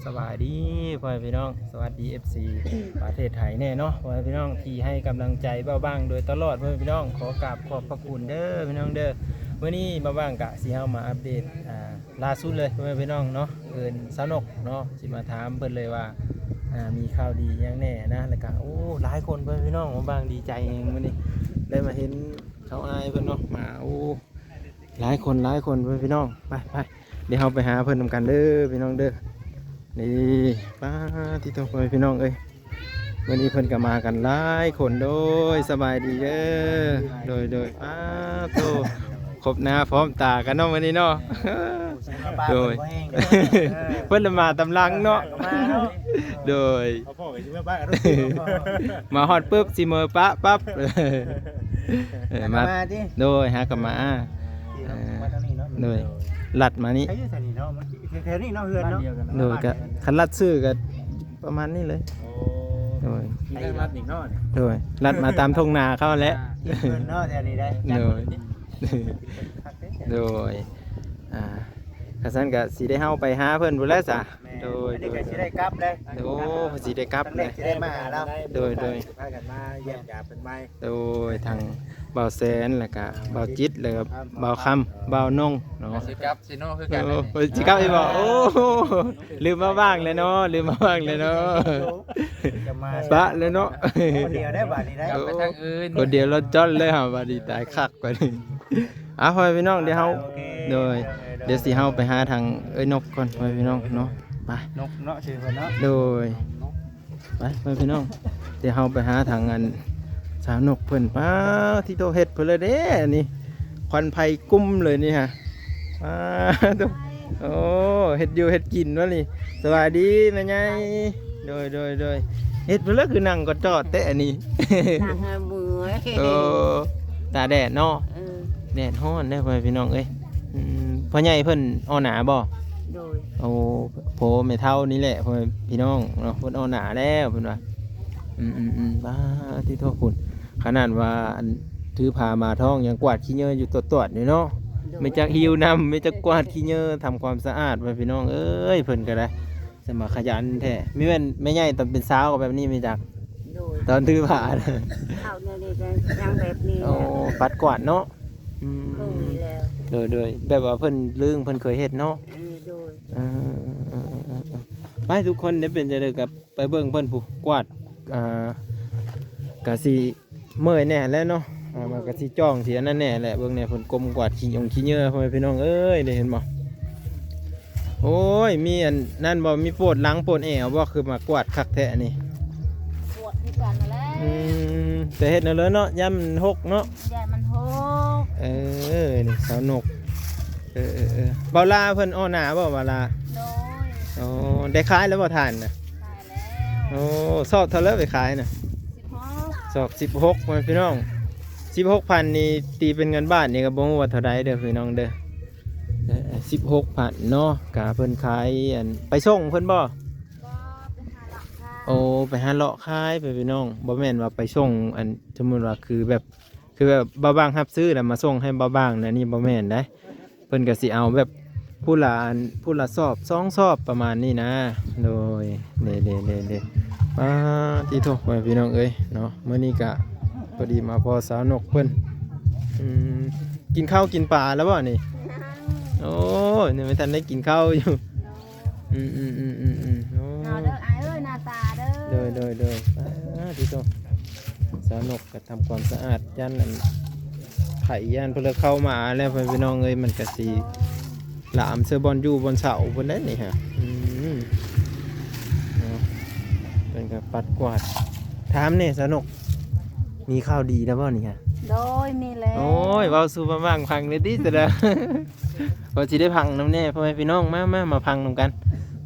ສະບາຍດີພໍ່ແມ່ພີ່ນ້ອງ ສະຫວັດດີ ເອັຟຊີ ປະເທດໄທແດ່ເນາະ ພໍ່ແມ່ພີ່ນ້ອງທີ່ໃຫ້ກຳລັງໃຈບ່າວບັ້ງໂດຍຕະຫຼອດ ພໍ່ແມ່ພີ່ນ້ອງ ຂໍກາບຂອບພະຄຸນເດີພີ່ນ້ອງເດີ. ມື້ນີ້ບ່າວບັ້ງກະຊິເອົາມາອັບເດດ ອ່າ ລ່າສຸດເລີຍ ພໍ່ແມ່ພີ່ນ້ອງເນາະ ເອີ້ນສາວນົກເນາະ ຊິມາຖາມເພິ່ນເລີຍວ່າ ອ່າ ມີຂ່າວດີຫຍັງແດ່ນະ ແລ້ວກະ ໂອ້ ຫຼາຍຄົນ ພໍ່ແມ່ພີ່ນ້ອງ ບ່າວບັ້ງດີໃຈແຮງມື້ນີ້ ໄດ້ມາເຫັນ ເຂົາອ້າຍເພິ່ນເນາະ ມາ ໂອ້ ຫຼາຍຄົນ ຫຼາຍຄົນເພິ່ນພີ່ນ້ອງ ໄປ ໄປ ດຽວເຮົາໄປຫາເພິ່ນນຳກັນເດີພີ່ນ້ອງເດີ. ນີ້ ປາດ ຕິໂທ ພໍ່ແມ່ພີ່ນ້ອງເອີຍ ມື້ນີ້ເພິ່ນກໍມາກັນຫຼາຍຄົນ ໂດຍ ສະບາຍດີເດີ ໂດຍ ໂດຍ ປາດໂທ ຄົບໜ້າພ້ອມຕາກັນເນາະມື້ນີ້ເນາະ ໂດຍ ເພິ່ນລະມາຕາມຫຼັງເນາະ ໂດຍ ມາຮອດປຶບ ຊິເມີປະປັບ ເອີ ມາ ມາຕິ ໂດຍ ຫາກັບມາ ເອີ ມາທາງນີ້ເນາະ ໂດຍ ລັດມານີ້ ໃສຢູ່ໃສນີ້ເນາະ ມັນແຖວໆນີ້ເນາະ ເຮືອນເນາະ ໂດຍ ກະຄັນລັດຊື່ກະປະມານນີ້ເລີຍ ໂອ້ ໂດຍ ມີທາງລັດອີກເນາະ ໂດຍ ລັດມາຕາມທົ່ງນາເຂົາແຫຼະ ອ່າ ເພິ່ນເນາະ ແຖວນີ້ໄດ໋ ໂດຍ ໂດຍ ອ່າ ຄັນຊັ້ນກະຊິໄດ້ເຮົາໄປຫາເພິ່ນພຸ້ນແຫຼະສະ ແມ່ນ ໂດຍ ອັນນີ້ກະ ໂດຍ ຊິໄດ້ກັບເລີຍ ໂອ້ ຊິໄດ້ກັບເລີຍ ຊິໄດ້ມາຫາລາວ ໂດຍ ໂດຍ ພາກັນມາຢ້ຽມຢາມເພິ່ນໃໝ່ ໂດຍ ທັງບ່າວແສນ ແລ້ວກະບ່າວຈິດ ແລ້ວກະບ່າວຄຳ ບ່າວນົງເນາະ ຊິກັບຊິໂນຄືກັນ ໂອ້ ຊິກັບອີກບໍ່ ໂອ້ ລືມມາຫວ່າງເລີຍເນາະ ລືມມາຫວ່າງເລີຍເນາະ ຈະມາ ປະເລີຍເນາະ ຄົນດຽວໄດ້ບາດນີ້ໄດ້ ໂອ້ ໄປທາງອື່ນ ຄົນດຽວລອດຈ້ອນເລີຍຫາ ບາດນີ້ຕາຍຄັກ ກວ່ານີ້ ອ່າ ພໍ່ແມ່ພີ່ນ້ອງ ດຽວເຮົາ ໂອເຄ ໂດຍ ໂດຍ ດຽວຊິເຮົາໄປຫາທາງເອື້ອຍນົກກ່ອນ ພໍ່ແມ່ພີ່ນ້ອງເນາະ ໄປ ນົກເນາະ ຊື່ເພິ່ນເນາະ ໂດຍ ໄປ ພໍ່ແມ່ພີ່ນ້ອງ ດຽວເຮົາໄປຫາທາງອັນສາວນົກເພິ່ນ ປາດ ຕິໂທ ເຮັດເພິ່ນເລີຍເດ້ ອັນນີ້ ຄວັນໄຟກຸ້ມເລີຍນີ້ຫະ ປາດໂທ ໂອ້ ເຮັດຢູ່ເຮັດກິນວະນີ້ ສະບາຍດີແມ່ໃຫຍ່ ໂດຍ ໂດຍ ໂດຍ ເຮັດເພິ່ນເລີຍຄືນັ່ງກະຈອດແທ້ອັນນີ້ ນັ່ງໃຫ້ເມື່ອຍ ໂອ້ ຕາກແດດເນາະ ເອີ ແດດຮ້ອນເດ້ ພໍ່ແມ່ພີ່ນ້ອງເອີຍ ອືມ ພໍ່ໃຫຍ່ເພິ່ນອໍ້ໜາບໍ່? ໂດຍ ໂອ້ ໂພແມ່ເຖົ້ານີ້ແຫຼະ ພໍ່ແມ່ພີ່ນ້ອງເນາະ ເພິ່ນອໍ້ໜາແລ້ວເພິ່ນວ່າ ອືມໆໆ ປາດ ຕິໂທ ພຸ້ນ ຂະໜາດວ່າອັນຖືພາມາທ້ອງຍັງກວາດຂີ້ເຫຍື້ອຢູ່ຕວດໆຢູ່ເນາະ ໂດຍ ມີຈັກຫິ້ວນ້ຳ ມີຈັກກວາດຂີ້ເຫຍື້ອ ທຳຄວາມສະອາດ ພໍ່ແມ່ພີ່ນ້ອງເອີຍ ເພິ່ນກໍໄດ້ ສະມາຂະຫຍັນແທ້ ມີແມ່ນແມ່ໃຫຍ່ຕອນເປັນສາວກໍແບບນີ້ແມ່ນຈັກ ໂດຍ ຕອນຖືພານະ ເຖົ້າແນວນີ້ກໍຍັງແບບນີ້ແຫຼະ ໂອ້ ປັດກວາດເນາະ ອືມ ເຄີຍແລ້ວ ໂດຍ ໂດຍ ແບບວ່າເພິ່ນລຶ້ງ ເພິ່ນເຄີຍເຮັດເນາະ ເອີ ໂດຍ ເອີ ເອີ ໄປທຸກຄົນ ໄດ້ເປັນຈັ່ງໃດກໍໄປເບິ່ງເພິ່ນຜູ້ກວາດ ອ່າ ກະຊິ ເມື່ອຍແດ່ແຫຼະເນາະ ອ່າ ມັນກະຊິຈ່ອງຊິອັນນັ້ນແດ່ແຫຼະ ເບິ່ງແດ່ ເພິ່ນກົ້ມກວາດຂີ້ຢົງຂີ້ເຫຍື້ອ ພໍ່ແມ່ພີ່ນ້ອງເອີຍ ໄດ້ເຫັນບໍ່? ໂອ້ຍ ມີອັນນັ້ນບໍ່? ມີປວດຫຼັງປວດແອວບໍ່? ຄືມາກວາດຄັກແທ້ນີ້ ປວດຄືກັນຫັ້ນແຫຼະ ອືມ ແຕ່ເຮັດແນວເລີຍເນາະ ຢ້ານມັນຫົກເນາະ ຢ້ານມັນຫົກ ເອີ ນີ້ສາວນົກ ເອີໆໆ ເບົາລາເພິ່ນອໍ້ໜາບໍ່ ເບົາລາ? ໂດຍ ໂອ້ ໄດ້ຂາຍແລ້ວບໍ່ຖ່ານນະ? ຂາຍແລ້ວ ໂອ້ ຊອກເທົ່າໃດໄປຂາຍນະ? ສິບຫົກ ຊອກສິບຫົກ ພໍ່ແມ່ພີ່ນ້ອງ ສິບຫົກພັນນີ້ ຕີເປັນເງິນບາດນີ້ກໍບໍ່ຮູ້ວ່າເທົ່າໃດເດີພີ່ນ້ອງເດີ ເອີ ສິບຫົກພັນເນາະ ກະເພິ່ນຂາຍ ອັນ ໄປສົ່ງເພິ່ນບໍ່? ບໍ່ ໄປຫາເລາະຂາຍ ໂອ້ ໄປຫາເລາະຂາຍ ພໍ່ແມ່ພີ່ນ້ອງ ບໍ່ແມ່ນວ່າໄປສົ່ງ ອັນ ສົມມຸດວ່າຄືແບບ ຄືແບບບ່າວບາງຮັບຊື້ແລ້ວມາສົ່ງໃຫ້ບ່າວບາງນະ ນີ້ບໍ່ແມ່ນໃດ ເພິ່ນກໍຊິເອົາແບບຜູ້ລະ ອັນ ຜູ້ລະສອບສອງສອບປະມານນີ້ນະ ໂດຍ ເດໆໆໆ ປາດ ຕິໂທ ພໍ່ແມ່ພີ່ນ້ອງເອີຍເນາະ ມື້ນີ້ກະພໍດີມາພໍ້ສາວນົກເພິ່ນ ອືມ ກິນເຂົ້າກິນປາແລ້ວບໍ່ນີ້? ໂອ້ຍ ຍັງບໍ່ທັນໄດ້ກິນເຂົ້າຢູ່. ອືມໆໆໆ ໂອ້ ເອົາເດີອ້າຍເອີຍ ໜ້າຕາເດີ ໂດຍໆໆ ອາ ຕິໂຕ ສາວນົກກໍທຳຄວາມສະອາດ ຢ້ານອັນ ໄຜຢ້ານເພິ່ນເລີກເຂົ້າມາແລ້ວ ພໍ່ແມ່ພີ່ນ້ອງເອີຍ ມັນກໍຊິລາມໃສ່ບ່ອນຢູ່ບ່ອນເຊົາພຸ້ນແຫຼະນີ້ຫະ ອືມ ເນາະ ເພິ່ນກໍປັດກວາດ ຖາມແດ່ ສາວນົກ ມີຂ່າວດີແລ້ວບໍ່ນີ້ຫະ? ໂດຍ ມີແລ້ວ ໂອ້ຍ ເວົ້າສູ່ບ່າວບາງຟັງແດ່ຕິ ສະດາ ພໍຊິໄດ້ພັງນຳແດ່ ພໍ່ແມ່ພີ່ນ້ອງ ມາ ມາ ມາພັງນຳກັນ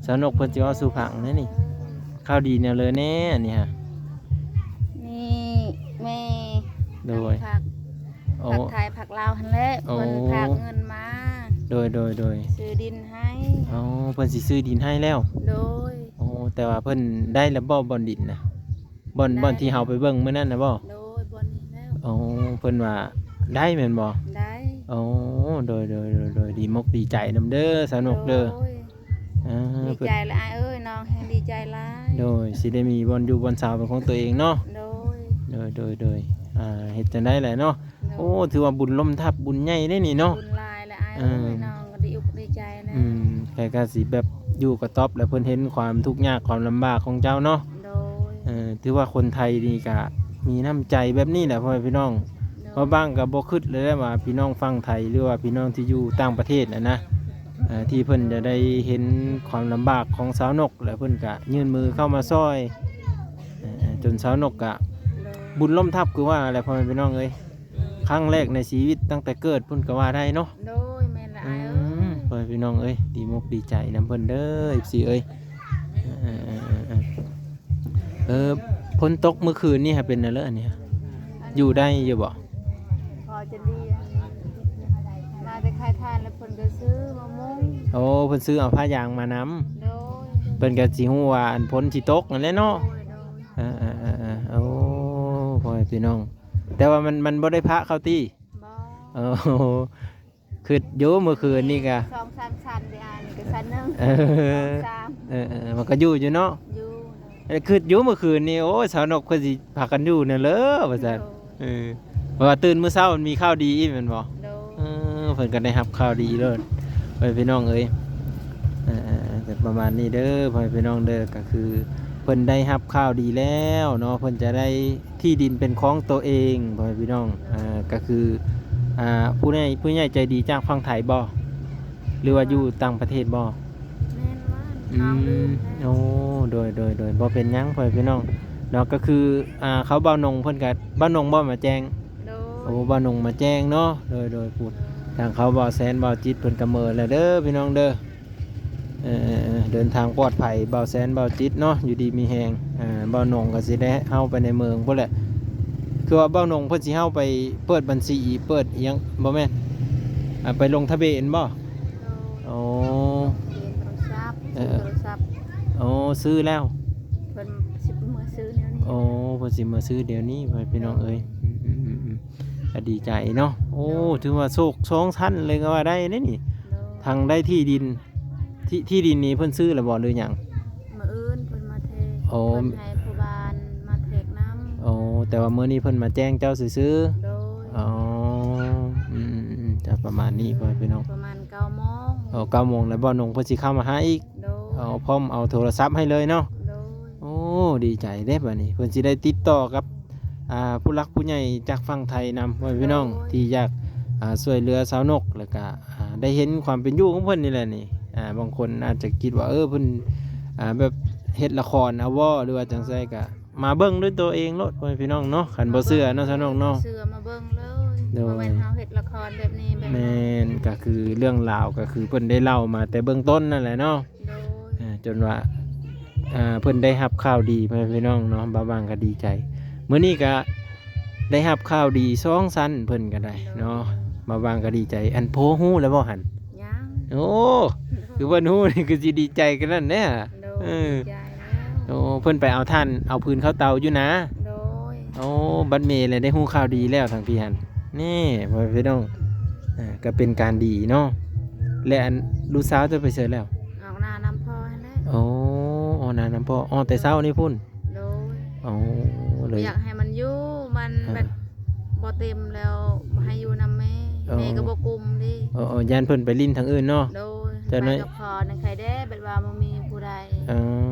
ສາວນົກເພິ່ນຊິເວົ້າສູ່ຟັງແດ່ນີ້ ຂ່າວດີແນວເລີແດ່ອັນນີ້ຫະ ນີ້ແມ່ ໂດຍ ທາງພາກ ໂອ້ ພາກໄທພາກລາວຫັ້ນແຫຼະ ໂອ້ ເພິ່ນຝາກເງິນມາ ໂດຍໆໆ ຊື້ດິນໃຫ້ ອໍ ເພິ່ນຊິຊື້ດິນໃຫ້ແລ້ວ ໂດຍ ໂອ້ ແຕ່ວ່າເພິ່ນໄດ້ແລ້ວບໍ່ ບ່ອນດິນນະ? ບ່ອນ ໄດ້ ບ່ອນທີ່ເຮົາໄປເບິ່ງມື້ນັ້ນນະບໍ່? ໂດຍ ບ່ອນນີ້ແລ້ວ ໂອ້ ເພິ່ນວ່າໄດ້ແມ່ນບໍ່? ໄດ້ ໂອ້ ໂດຍໆໆ ດີມົກດີໃຈນຳເດີ ສາວນົກເດີ ໂດຍ ອ່າ ດີໃຈຫຼາຍອ້າຍເອີຍ ນ້ອງແຮງດີໃຈຫຼາຍ. ໂດຍ ຊິໄດ້ມີບ່ອນຢູ່ບ່ອນເຊົາເປັນຂອງຕົວເອງເນາະ. ໂດຍ ໂດຍ ໂດຍ ໂດຍ ອ່າ ເຮັດຈັ່ງໃດແຫຼະເນາະ. ໂດຍ ໂອ້ ຖືວ່າບຸນລົ້ມທັບບຸນໃຫຍ່ເດ້ນີ້ເນາະ. ບຸນຫຼາຍຫຼາຍອ້າຍເອີຍ. ເອີ ນ້ອງກໍດີອົກດີໃຈແລ້ວ. ອືມ ໃຜກໍຊິແບບຢູ່ກະຕອບ ແລ້ວເພິ່ນເຫັນຄວາມທຸກຍາກຄວາມລຳບາກຂອງເຈົ້າເນາະ. ໂດຍ ເອີ ຖືວ່າຄົນໄທນີ້ກະມີນ້ຳໃຈແບບນີ້ແຫຼະ ພໍ່ແມ່ພີ່ນ້ອງ. ໂດຍ ເພາະບາງກໍບໍ່ຄິດເລີຍແຫຼະວ່າພີ່ນ້ອງຝັ່ງໄທ ຫຼືວ່າພີ່ນ້ອງທີ່ຢູ່ຕ່າງປະເທດຫັ້ນນະ ເອີ ທີ່ເພິ່ນຈະໄດ້ເຫັນຄວາມລຳບາກຂອງສາວນົກ ແລ້ວເພິ່ນກະຍື່ນມືເຂົ້າມາຊ່ອຍ ເອີ ຈົນສາວນົກກະ ໂດຍ ບຸນລົ້ມທັບ ຄືວ່າແຫຼະ ພໍ່ແມ່ພີ່ນ້ອງເອີຍ. ຄັ້ງແລກໃນຊີວິດຕັ້ງແຕ່ເກີດພຸ້ນກໍວ່າໄດ້ເນາະ. ໂດຍ ແມ່ນລະອ້າຍເອີຍ. ອືມ ພໍ່ແມ່ພີ່ນ້ອງເອີຍ ດີມົກດີໃຈນຳເພິ່ນເດີ ເອັຟຊີເອີຍ. ເອີ ເອີ ຝົນຕົກມື້ຄືນນີ້ຫາເປັນແນວເລີອັນນີ້ ຢູ່ໄດ້ຢູ່ບໍ່? ພໍຈະດີ ມາແຕ່ຂາຍຖ່ານ ແລ້ວເພິ່ນກໍຊື້ມາມຸງ. ໂອ້ ເພິ່ນຊື້ເອົາຜ້າຢາງມານຳ. ໂດຍ ເພິ່ນກໍຊິຮູ້ວ່າອັນຝົນຊິຕົກນັ້ນແຫຼະເນາະ. ໂດຍ ໂດຍ ເອີ ເອີ ເອີ ເອີ ໂອ້ ພໍ່ແມ່ພີ່ນ້ອງ ແຕ່ວ່າມັນ ມັນບໍ່ໄດ້ພະເຂົ້າຕິ? ບໍ່ ເອີ ຄິດຢູ່ມື້ຄືນນີ້ກະ ສອງສາມຊັ້ນເດ ອັນນີ້ກໍຊັ້ນໜຶ່ງ ເອີ ສອງສາມ ເອີ ເອີ ມັນກໍຢູ່ຢູ່ເນາະ ຢູ່. ເອີ ຄິດຢູ່ມື້ຄືນນີ້ ໂອ້ຍ ສາວນົກເພິ່ນຊິພາກັນຢູ່ແນວເລີວ່າຊັ້ນ. ໂດຍ ເອີ ເພາະວ່າຕື່ນມື້ເຊົ້າມັນມີຂ່າວດີອີກແມ່ນບໍ່? ໂດຍ ເອີ ເພິ່ນກໍໄດ້ຮັບຂ່າວດີໂລດ ເອີ ພີ່ນ້ອງເອີຍ. ເອີ ເອີ ເອີ ກໍປະມານນີ້ເດີ ພໍ່ແມ່ພີ່ນ້ອງເດີ ກໍຄືເພິ່ນໄດ້ຮັບຂ່າວດີແລ້ວເນາະ ເພິ່ນຈະໄດ້ ທີ່ດິນເປັນຂອງໂຕເອງ ພໍ່ແມ່ພີ່ນ້ອງ. ອ່າ ກໍຄື ອ່າ ຜູ້ໃຫຍ່ ຜູ້ໃຫຍ່ໃຈດີຈາກຝັ່ງໄທບໍ່ ຫຼືວ່າຢູ່ຕ່າງປະເທດບໍ່? ແມ່ນວ່າ ອືມ ເຮົາລືມແລ້ວ. ໂອ້ ໂດຍ ໂດຍ ໂດຍ ບໍ່ເປັນຫຍັງ ພໍ່ແມ່ພີ່ນ້ອງເນາະ. ກໍຄື ອ່າ ເຂົາບ່າວນົງເພິ່ນກໍ ບ່າວນົງບໍ່ມາແຈ້ງ? ໂດຍ ໂອ້ ບ່າວນົງມາແຈ້ງເນາະ. ໂດຍ ໂດຍ ຜູ້ ໂດຍ ທາງເຂົາບ່າວແຊນ ບ່າວຈິດເພິ່ນກໍເມີແລ້ວເດີ ພີ່ນ້ອງເດີ. ເອີ ເອີ ເອີ ເດີນທາງປອດໄພ ບ່າວແຊນ ບ່າວຈິດເນາະ ຢູ່ດີມີແຮງ. ເອີ ບ່າວນົງກໍຊິໄດ້ເຮົາໄປໃນເມືອງພຸ້ນແຫຼະ ຄືວ່າບ່າວນົງເພິ່ນຊິເຮົາໄປເປີດບັນຊີ ເປີດອີ່ຫຍັງ ບໍ່ແມ່ນ ອ່າ ໄປລົງທະບຽນບໍ່? ໂດຍ ໂອ້ ທະບຽນໂທລະສັບ ເອີ ຊື້ໂທລະສັບ. ໂອ້ ຊື້ແລ້ວ ເພິ່ນຊິເມືອຊື້ແນວນີ້. ໂອ້ ເພິ່ນຊິເມືອຊື້ດຽວນີ້ ພໍ່ແມ່ພີ່ນ້ອງເອີຍ. ອືມ ອືມ ອືມ ອືມ ກໍດີໃຈເນາະ. ໂອ້ ໂດຍ ຖືວ່າໂຊກສອງຊັ້ນເລີຍກໍວ່າໄດ້ເດ້ນີ້. ໂດຍ ທັງໄດ້ທີ່ດິນ ທີ່ ທີ່ດິນນີ້ເພິ່ນຊື້ແລ້ວບໍ່ ຫຼືຫຍັງ? ມື້ອື່ນເພິ່ນມາແທກ. ໂອ້ ເພິ່ນໃຫ້ຜູ້ບ້ານມາແທກນຳ. ໂອ້ ແຕ່ວ່າມື້ນີ້ເພິ່ນມາແຈ້ງເຈົ້າຊື່ໆ. ໂດຍ ອໍ ອືມໆໆ ກໍປະມານນີ້ ພໍ່ແມ່ພີ່ນ້ອງ ປະມານເກົ້າໂມງ. ອໍ ເກົ້າໂມງແລ້ວ ບ່າວນົງເພິ່ນຊິເຂົ້າມາຫາອີກ. ໂດຍ ເອົາ ພ້ອມເອົາໂທລະສັບໃຫ້ເລີຍເນາະ. ໂດຍ ໂອ້ ດີໃຈເດ້ບາດນີ້ ເພິ່ນຊິໄດ້ຕິດຕໍ່ກັບ ອ່າ ຜູ້ຫຼັກຜູ້ໃຫຍ່ຈາກຝັ່ງໄທນຳ ພໍ່ແມ່ພີ່ນ້ອງ ໂດຍ ທີ່ຢາກ ອ່າ ຊ່ວຍເຫຼືອສາວນົກ ແລ້ວກະ ອ່າ ໄດ້ເຫັນຄວາມເປັນຢູ່ຂອງເພິ່ນນີ້ແຫຼະນີ້. ອ່າ ບາງຄົນອາດຈະຄິດວ່າ ເອີ ເພິ່ນ ອ່າ ແບບເຮັດລະຄອນເອົາບໍ່ ຫຼືວ່າຈັ່ງໃດ ກະມາເບິ່ງດ້ວຍຕົວເອງໂລດ ພໍ່ແມ່ພີ່ນ້ອງເນາະ. ຄັນບໍ່ເຊື່ອເນາະ ສາວນົກເນາະ ເຊື່ອມາເບິ່ງເລີຍ. ໂດຍ ບໍ່ແມ່ນເຮົາເຮັດລະຄອນແບບນີ້ແບບນັ້ນ. ແມ່ນ ກໍຄືເລື່ອງລາວ ກໍຄືເພິ່ນໄດ້ເລົ່າມາແຕ່ເບື້ອງຕົ້ນນັ້ນແຫຼະເນາະ. ໂດຍ ເອີ ຈົນວ່າ ອ່າ ເພິ່ນໄດ້ຮັບຂ່າວດີ ພໍ່ແມ່ພີ່ນ້ອງເນາະ ບ່າວຫວ່າງກໍດີໃຈ. ມື້ນີ້ກໍໄດ້ຮັບຂ່າວດີສອງຊັ້ນ ເພິ່ນກໍໄດ້ເນາະ ໂດຍ ບ່າວຫວ່າງກໍດີໃຈ. ອັນໂພຮູ້ແລ້ວບໍ່ຫັ້ນ? ຍັງ. ໂອ້ ຄືເພິ່ນຮູ້ນີ້ຄືຊິດີໃຈຂະໜາດນັ້ນແຫຼະ. ໂດຍ ເອີ ດີໃຈແລ້ວ. ໂອ້ ເພິ່ນໄປເອົາຖ່ານເອົາຟືນເຂົ້າເຕົາຢູ່ນາ. ໂດຍ ໂອ້ ບັດເມແລ້ວໄດ້ຮູ້ຂ່າວດີແລ້ວທາງພີ້ຫັ້ນ. ນີ້ ພໍ່ແມ່ພີ່ນ້ອງ ອ່າ ກໍເປັນການດີເນາະ. ແລະ ອັນລູກສາວເຈົ້າໄປໃສແລ້ວ? ອອກນານຳພໍ່ຫັ້ນແຫຼະ. ໂອ້ ອອກນານຳພໍ່ ອອກແຕ່ເຊົ້ານີ້ພຸ້ນ. ໂດຍ ໂອ້ ເລີຍ ບໍ່ຢາກໃຫ້ມັນຢູ່ ມັນ ອ່າ ແບບບໍ່ເຕັມແລ້ວ ບໍ່ໃຫ້ຢູ່ນຳແມ່. ໂອ້ ແມ່ກໍບໍ່ກຸມເດ້. ໂອ້ ໂອ້ ຢ້ານເພິ່ນໄປຫຼິ້ນທາງອື່ນເນາະ. ໂດຍ ຈັກໜ້ອຍ ໄປກັບພໍ່ນັ້ນໃຄແດ່ ແບບວ່າບໍ່ມີຜູ້ໃດ. ເອີ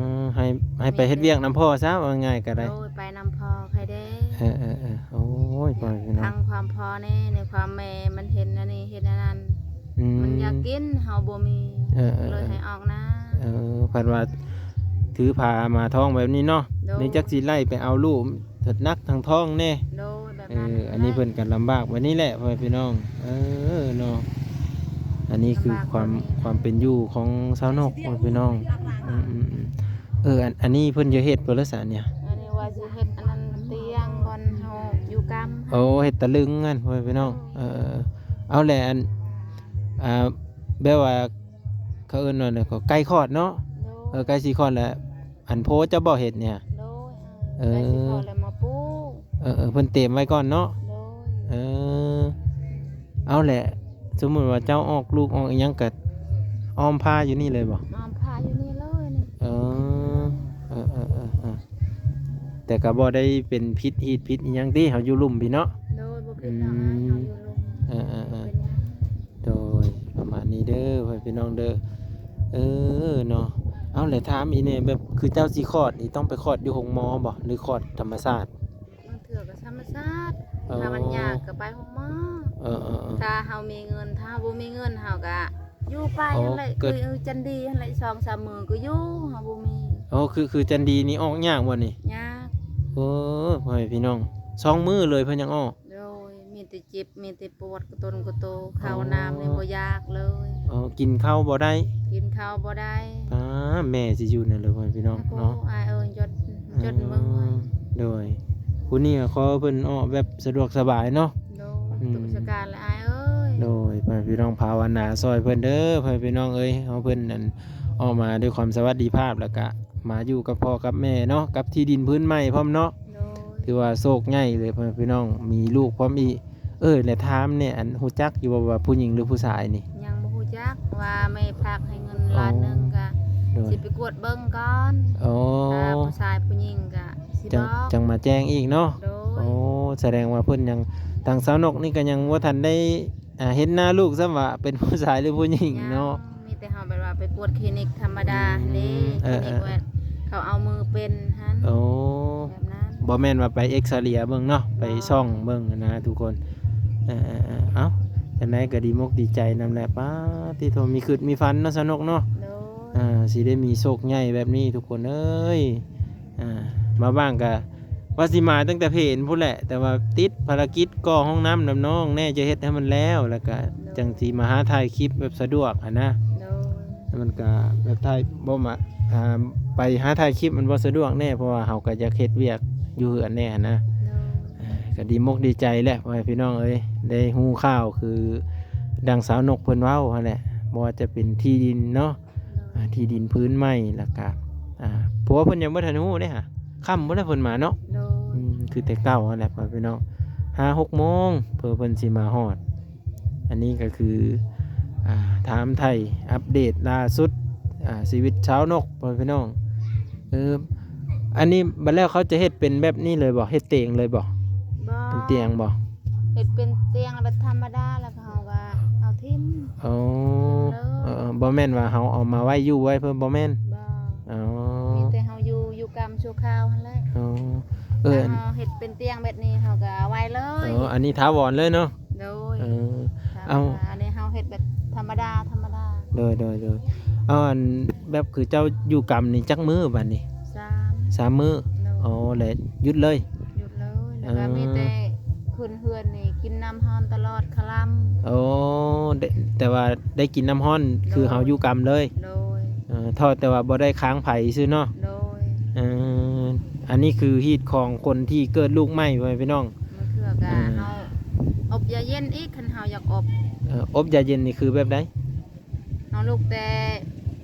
ໃຫ້ ໃຫ້ໄປເຮັດວຽກນຳພໍ່ຊະ ເວົ້າງ່າຍກໍໄດ້. ໂດຍ ໄປນຳພໍ່ໃຄແດ່. ເອີ ເອີ ເອີ ໂອ້ຍ ພໍ່ແມ່ພີ່ນ້ອງ ທາງຄວາມພໍ່ແດ່ ໃນຄວາມແມ່ມັນເຫັນອັນນີ້ເຫັນອັນນັ້ນ. ອືມ ມັນຢາກກິນ ເຮົາບໍ່ມີ. ເອີ ເອີ ເລີຍໃຫ້ອອກນາ. ເອີ ເອີ ພັດວ່າຖືພາມາທ້ອງແບບນີ້ເນາະ. ໂດຍ ນີ້ຈັກຊິໄລ່ໄປເອົາລູກ ໜັກທາງທ້ອງແດ່. ໂດຍ ແບບ ເອີ ນັ້ນ ອັນນີ້ເພິ່ນກໍລຳບາກແບບນີ້ແຫຼະ ພໍ່ແມ່ພີ່ນ້ອງ. ເອີ ເນາະ ອັນນີ້ຄືຄວາມ ລຳບາກແບບນີ້ ຄວາມເປັນຢູ່ຂອງຊາວນົກ ພໍ່ແມ່ພີ່ນ້ອງ. ອືມ ອືມ ອືມ ເອີ ອັນ ອັນນີ້ເພິ່ນຈະເຮັດບໍ່ລະສະນີ້? ອັນນີ້ວ່າຊິເຮັດອັນນັ້ນຕຽງບ່ອນເຮົາຢູ່ກຳ. ໂອ້ ເຮັດຕະລຶງຫັ້ນ ພໍ່ແມ່ພີ່ນ້ອງ. ເອີ ເອີ ເອົາແຫຼະ ອັນ ອ່າ ແບບວ່າ ເຂົາເອີ້ນວ່າແນວ ກໍໃກ້ຄອດເນາະ. ໂດຍ ເອີ ໃກ້ຊິຄອດແລ້ວ ອັນໂພເຈົ້າບໍ່ເຮັດນີ້? ໂດຍ ເອີ ໃກ້ຊິຄອດແລ້ວມາປູກ. ເອີ ເອີ ເພິ່ນຕຽມໄວ້ກ່ອນເນາະ. ໂດຍ ເອີ ເອົາແຫຼະ ສົມມຸດວ່າເຈົ້າອອກລູກອອກອີ່ຫຍັງ ກໍອ້ອມຜ້າຢູ່ນີ້ເລີຍບໍ່? ອ້ອມຜ້າຢູ່ນີ້ເລີຍ. ແຕ່ກໍບໍ່ໄດ້ເປັນພິດຮີດພິດອີ່ຫຍັງຕິ ເຮົາຢູ່ລຸ່ມພີ້ເນາະ. ໂດຍ ບໍ່ເປັນຫຍັງ ອືມ ເຮົາຢູ່ລຸ່ມ ເອີໆໆ ບໍ່ເປັນຫຍັງ. ໂດຍ ປະມານນີ້ເດີ ພໍ່ແມ່ພີ່ນ້ອງເດີ. ເອີເນາະ ເອົາ ແລະຖາມອີກແດ່ ແບບຄືເຈົ້າຊິຄອດນີ້ ຕ້ອງໄປຄອດຢູ່ໂຮງໝໍບໍ່ ຫຼືຄອດທຳມະຊາດ? ບາງເທື່ອກໍທຳມະຊາດ ເອີ ຖ້າມັນຍາກກໍໄປໂຮງໝໍ. ເອີໆໆ ຖ້າເຮົາມີເງິນ ຖ້າເຮົາບໍ່ມີເງິນ ເຮົາກໍຢູ່ໄປ ອໍ ຫັ້ນແຫຼະ ເກີດ ຄືຈັນດີຫັ້ນແຫຼະ ສອງສາມມື້ກໍຢູ່ ເຮົາບໍ່ມີ. ອໍ ຄື ຄືຈັນດີນີ້ອອກຍາກບໍ່ນີ້? ຍາກ. ໂອ້ ພໍ່ແມ່ພີ່ນ້ອງ ສອງມື້ເລີຍເພິ່ນຍັງອອກ. ໂດຍ ມີແຕ່ເຈັບ ມີແຕ່ປວດກະຕົນກະໂຕ ເຂົ້າ ອໍ ນ້ຳນີ້ບໍ່ຢາກເລີຍ. ອໍ ກິນເຂົ້າບໍ່ໄດ້ ກິນເຂົ້າບໍ່ໄດ້. ປ້າ ແມ່ຊິຢູ່ແນວໃດ ພໍ່ແມ່ພີ່ນ້ອງເນາະ. ໂອ້ ອ້າຍເອີຍ ຈົນ ຈົນເບິ່ງ. ອໍ ໂດຍ ຜູ້ນີ້ກໍຂໍເພິ່ນອອກແບບສະດວກສະບາຍເນາະ. ໂດຍ ອືມ ທຸກສະການແຫຼະອ້າຍເອີຍ. ໂດຍ ພໍ່ແມ່ພີ່ນ້ອງພາວະນາຊ່ອຍເພິ່ນເດີ ພໍ່ແມ່ພີ່ນ້ອງເອີຍ ເອົາເພິ່ນນັ້ນອອກມາດ້ວຍຄວາມສະຫວັດດີພາບ ແລ້ວກະມາຢູ່ກັບພໍ່ກັບແມ່ເນາະ ກັບທີ່ດິນພື້ນໃໝ່ພ້ອມເນາະ. ໂດຍ ຖືວ່າໂຊກໃຫຍ່ເລີຍ ພໍ່ແມ່ພີ່ນ້ອງ ມີລູກພ້ອມອີກ. ເອີ ແລະຖາມແດ່ ອັນ ຮູ້ຈັກຢູ່ບໍ່ວ່າຜູ້ຍິງຫຼືຜູ້ຊາຍນີ້? ຍັງບໍ່ຮູ້ຈັກ ວ່າແມ່ຝາກໃຫ້ເງິນ ອໍ ລ້ານໜຶ່ງ ກໍ ໂດຍ ຊິໄປກວດເບິ່ງກ່ອນ. ອໍ ຖ້າຜູ້ຊາຍຜູ້ຍິງກໍຊິ ຈັ່ງ ບອກ ຈັ່ງມາແຈ້ງອີກເນາະ. ໂດຍ ໂອ້ ສະແດງວ່າເພິ່ນຍັງ ທາງສາວນົກນີ້ກໍຍັງບໍ່ທັນໄດ້ ອ່າ ເຫັນໜ້າລູກຊ້ຳວ່າເປັນຜູ້ຊາຍຫຼືຜູ້ຍິງເນາະ. ຍັງ ມີແຕ່ເຮົາແບບວ່າໄປກວດຄລີນິກທຳມະດາ ອືມ ເດ້ ເອີໆ ຄລີນິກແບບເຂົາເອົາມືເປັນຫັ້ນ. ໂອ້ ແບບນັ້ນ ບໍ່ແມ່ນວ່າໄປເອັກຊະເຣຍເບິ່ງເນາະ ໄປ ບໍ່ ສ່ອງເບິ່ງຫັ້ນນະທຸກຄົນ. ເອີໆໆ ເອົ້າ ຈັ່ງໃດກໍດີມົກດີໃຈນຳແຫຼະ. ປ້າ ຕິໂທ ມີຄຶດມີຝັນເນາະ ສາວນົກເນາະ. ໂດຍ ອ່າ ຊິໄດ້ມີໂຊກໃຫຍ່ແບບນີ້ທຸກຄົນເອີຍ. ອ່າ ມາບ້າງກະວ່າຊິມາຕັ້ງແຕ່ເພນພຸ້ນແຫຼະ ແຕ່ວ່າຕິດພາລະກິດກໍ່ຫ້ອງນ້ຳນຳນ້ອງແດ່ ຈະເຮັດໃຫ້ມັນແລ້ວ ແລ້ວກະ ໂດຍ ຈັ່ງຊິມາຫາຖ່າຍຄລິບແບບສະດວກຫັ້ນນະ. ໂດຍ ແລ້ວມັນກະແບບຖ່າຍບໍ່ມາ ອ່າ ໄປຫາຖ່າຍຄລິບມັນບໍ່ສະດວກແດ່ ເພາະວ່າເຮົາກະຢາກເຮັດວຽກຢູ່ເຮືອນແດ່ຫັ້ນນະ. ໂດຍ ອ່າ ກະດີມົກດີໃຈແຫຼະ ພໍ່ແມ່ພີ່ນ້ອງເອີຍ ໄດ້ຮູ້ຂ່າວຄືດັ່ງສາວນົກເພິ່ນເວົ້າຫັ້ນແຫຼະ ບໍ່ວ່າຈະເປັນທີ່ດິນເນາະ ອ່າ ທີ່ດິນພື້ນໃໝ່ ແລ້ວກະ ອ່າ ເພາະວ່າເພິ່ນຍັງບໍ່ທັນຮູ້ເດ້ຫາ ຄ່ຳພຸ້ນແຫຼະເພິ່ນມາເນາະ. ໂດຍ ອືມ ຄືແຕ່ເກົ່າຫັ້ນແຫຼະ ພໍ່ແມ່ພີ່ນ້ອງ ຫ້າຫົກໂມງ ເພື່ອເພິ່ນຊິມາຮອດ. ອັນນີ້ກໍຄື ອ່າ ຖາມໄຖ່ອັບເດດລ່າສຸດ ອ່າ ຊີວິດຊາວນົກ ພໍ່ແມ່ພີ່ນ້ອງ. ເອີ ອັນນີ້ບັດແລ້ວເຂົາຈະເຮັດເປັນແບບນີ້ເລີຍບໍ່? ເຮັດຕຽງເລີຍບໍ່? ບໍ່ ເປັນຕຽງບໍ່? ເຮັດເປັນຕຽງແບບທຳມະດາ ແລ້ວກໍເຮົາກໍເອົາຖິ້ມ. ອໍ ເອີ ເອີ ບໍ່ແມ່ນວ່າເຮົາເອົາມາໄວ້ຢູ່ໄວ້ເພິ່ນ ບໍ່ແມ່ນ? ບໍ່ ອໍ ມີແຕ່ເຮົາຢູ່ ຢູ່ກຳຊົ່ວຄາວຫັ້ນແຫຼະ. ອໍ ເອີ ຖ້າເຮົາເຮັດເປັນຕຽງແບບນີ້ ເຮົາກໍເອົາໄວ້ເລີຍ. ອໍ ອັນນີ້ຖາວອນເລີຍເນາະ? ໂດຍ ເອີ ເອົາ ອັນນີ້ເຮົາເຮັດແບບທຳມະດາ ທຳມະດາ. ໂດຍ ໂດຍ ໂດຍ ເອົາ ອັນ ແບບຄືເຈົ້າຢູ່ກຳນີ້ຈັກມື້ບັດນີ້? ສາມ ສາມມື້. ໂດຍ ອໍ ແລ້ວຢຸດເລີຍ? ຢຸດເລີຍ ແລ້ວກໍ ເອີ ມີແຕ່ຂຶ້ນເຮືອນນີ້ກິນນ້ຳຮ້ອນຕະຫຼອດຄະລຳ. ໂອ້ ແຕ່ ແຕ່ວ່າໄດ້ກິນນ້ຳຮ້ອນ ໂດຍ ຄືເຮົາຢູ່ກຳເລີຍ. ໂດຍ ເອີ ເທົ່າແຕ່ວ່າບໍ່ໄດ້ຄ້າງໃຜຊື່ເນາະ. ໂດຍ ເອີ ອັນນີ້ຄືຮີດຂອງຄົນທີ່ເກີດລູກໃໝ່ ພໍ່ແມ່ພີ່ນ້ອງ. ບາງເທື່ອກໍ ເອີ ເຮົາອົບຢາເຢັນອີກ ຄັນເຮົາຢາກອົບ. ເອີ ອົບຢາເຢັນນີ້ຄືແບບໃດ? ເຮົາລຸກແຕ່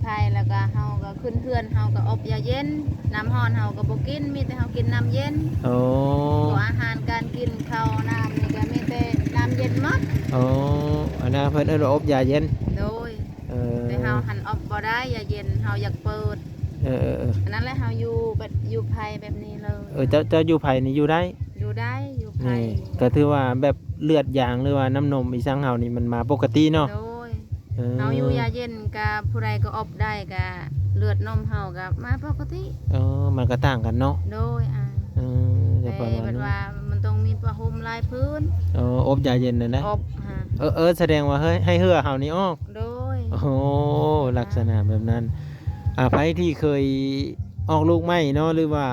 ໄພ ແລ້ວກໍເຮົາກໍຂຶ້ນເຮືອນ ເຮົາກໍອົບຢາເຢັນ ນ້ຳຮ້ອນເຮົາກໍບໍ່ກິນ ມີແຕ່ເຮົາກິນນ້ຳເຢັນ. ໂອ້ ພວກອາຫານການກິນ ເຂົ້ານ້ຳນີ້ກໍມີແຕ່ນ້ຳເຢັນໝົດ. ໂອ້ ອັນນັ້ນເພິ່ນເອີ້ນວ່າອົບຢາເຢັນ. ໂດຍ ເອີ ແຕ່ເຮົາຫັ້ນອົບບໍ່ໄດ້ຢາເຢັນ ເຮົາຢາກເປີດ. ເອີໆໆ ອັນນັ້ນແຫຼະ ເຮົາຢູ່ແບບ ຢູ່ໄພແບບນີ້ເລີຍ. ເອີ ເຈົ້າ ເຈົ້າຢູ່ໄພນີ້ຢູ່ໄດ້? ຢູ່ໄດ້ ຢູ່ໄພ. ນີ້ກໍຖືວ່າແບບເລືອດຢາງ ຫຼືວ່ານ້ຳນົມອີສັງເຮົານີ້ມັນມາປົກກະຕິເນາະ. ໂດຍ ເອີ ເຮົາຢູ່ຢາເຢັນກໍຜູ້ໃດກໍອົບໄດ້ ກໍເລືອດນົມເຮົາກໍມາປົກກະຕິ. ເອີ ມັນກໍຕ່າງກັນເນາະ. ໂດຍ ອ່າ ເອີ ແຕ່ເພິ່ນວ່າມັນຕ້ອງມີຜ້າຫົ່ມຫຼາຍຜືນ. ເອີ ອົບຢາເຢັນນັ້ນນະ. ອົບ ເອີ ເອີ ສະແດງວ່າ ເຮີ້ຍ ໃຫ້ເຫື່ອເຮົານີ້ອອກ. ໂດຍ ໂອ້ ລັກສະນະແບບນັ້ນ. ອ່າ ໃຜທີ່ເຄີຍອອກລູກໃໝ່ເນາະ ຫຼືວ່າ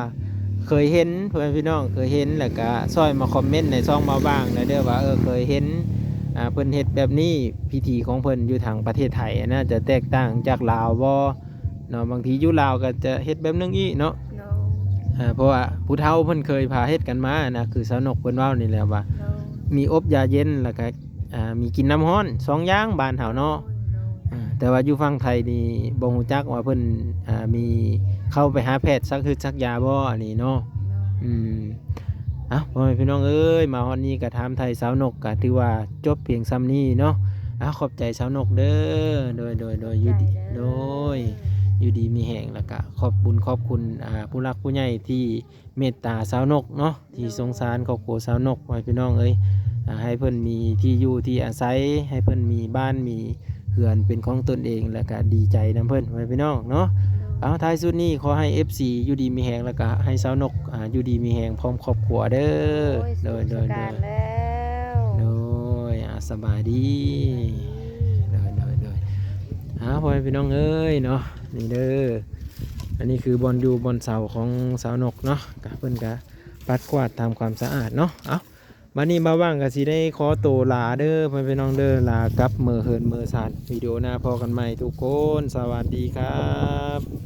ເຄີຍເຫັນ ພໍ່ແມ່ພີ່ນ້ອງເຄີຍເຫັນ ແລ້ວກະຊ່ອຍມາຄອມເມັນໃນຊ່ອງບ່າວບາງແດ່ເດີວ່າ ເອີ ເຄີຍເຫັນ ອ່າ ເພິ່ນເຮັດແບບນີ້ ພິທີຂອງເພິ່ນຢູ່ທາງປະເທດໄທນະ ຈະແຕກຕ່າງຈາກລາວບໍ່ເນາະ. ບາງທີຢູ່ລາວກໍຈະເຮັດແບບໜຶ່ງອີກເນາະ. ໂດຍ ອ່າ ເພາະວ່າຜູ້ເຖົ້າເພິ່ນເຄີຍພາເຮັດກັນມານະ ຄືສາວນົກເພິ່ນເວົ້ານີ້ແຫຼະວ່າ ໂດຍ ມີອົບຢາເຢັນ ແລ້ວກະ ອ່າ ມີກິນນ້ຳຮ້ອນ ສອງຢ່າງ ບ້ານເຮົາເນາະ. ໂດຍ ໂດຍ ອ່າ ແຕ່ວ່າຢູ່ຝັ່ງໄທນີ້ບໍ່ຮູ້ຈັກວ່າເພິ່ນ ອ່າ ມີເຂົ້າໄປຫາແພດສັກຮຶດສັກຢາບໍ່ ອັນນີ້ເນາະ. ໂດຍ ອືມ ເອົ້າ ພໍ່ແມ່ພີ່ນ້ອງເອີຍ ມາຮອດນີ້ກໍຖາມໄຖ່ສາວນົກກໍຖືວ່າຈົບພຽງຊ່ຳນີ້ເນາະ. ອ່າ ຂອບໃຈສາວນົກເດີ. ໂດຍ ໂດຍ ໂດຍ ຂອບໃຈເດີ ໂດຍ. ຢູ່ດີມີແຮງ ແລ້ວກະຂອບບຸນຂອບຄຸນ ອ່າ ຜູ້ຫຼັກຜູ້ໃຫຍ່ທີ່ເມດຕາສາວນົກເນາະ ທີ່ສົງສານຄອບຄົວສາວນົກ ພໍ່ແມ່ພີ່ນ້ອງເອີຍ ອ່າ ໃຫ້ເພິ່ນມີທີ່ຢູ່ທີ່ອາໄສ ໃຫ້ເພິ່ນມີບ້ານມີເຮືອນເປັນຂອງຕົນເອງ ແລ້ວກະດີໃຈນຳເພິ່ນ ພໍ່ແມ່ພີ່ນ້ອງເນາະ. ເອົາ ທ້າຍສຸດນີ້ຂໍໃຫ້ເອັຟຊີຢູ່ດີມີແຮງ ແລ້ວກະໃຫ້ສາວນົກ ອ່າ ຢູ່ດີມີແຮງພ້ອມຄອບຄົວເດີ. ໂດຍ ໂດຍ ໂດຍ ໂດຍ ແລ້ວ ໂດຍ ອ່າ ສະບາຍດີ ໂດຍ ໂດຍ ໂດຍ ອ່າ ພໍ່ແມ່ພີ່ນ້ອງເອີຍເນາະ ນີ້ເດີ ອັນນີ້ຄືບ່ອນຢູ່ບ່ອນເຊົາຂອງສາວນົກເນາະ ກະເພິ່ນກະປັດກວາດທຳຄວາມສະອາດເນາະ. ເອົາ ບັດນີ້ບ່າວຫວ່າງກະຊິໄດ້ຂໍໂຕລາເດີ ພໍ່ແມ່ພີ່ນ້ອງເດີ ລາກັບເມືອເຮືອນເມືອຊານ. ວິດີໂອໜ້າພໍ້ກັນໃໝ່ທຸກຄົນ ສະຫວັດດີຄັບ.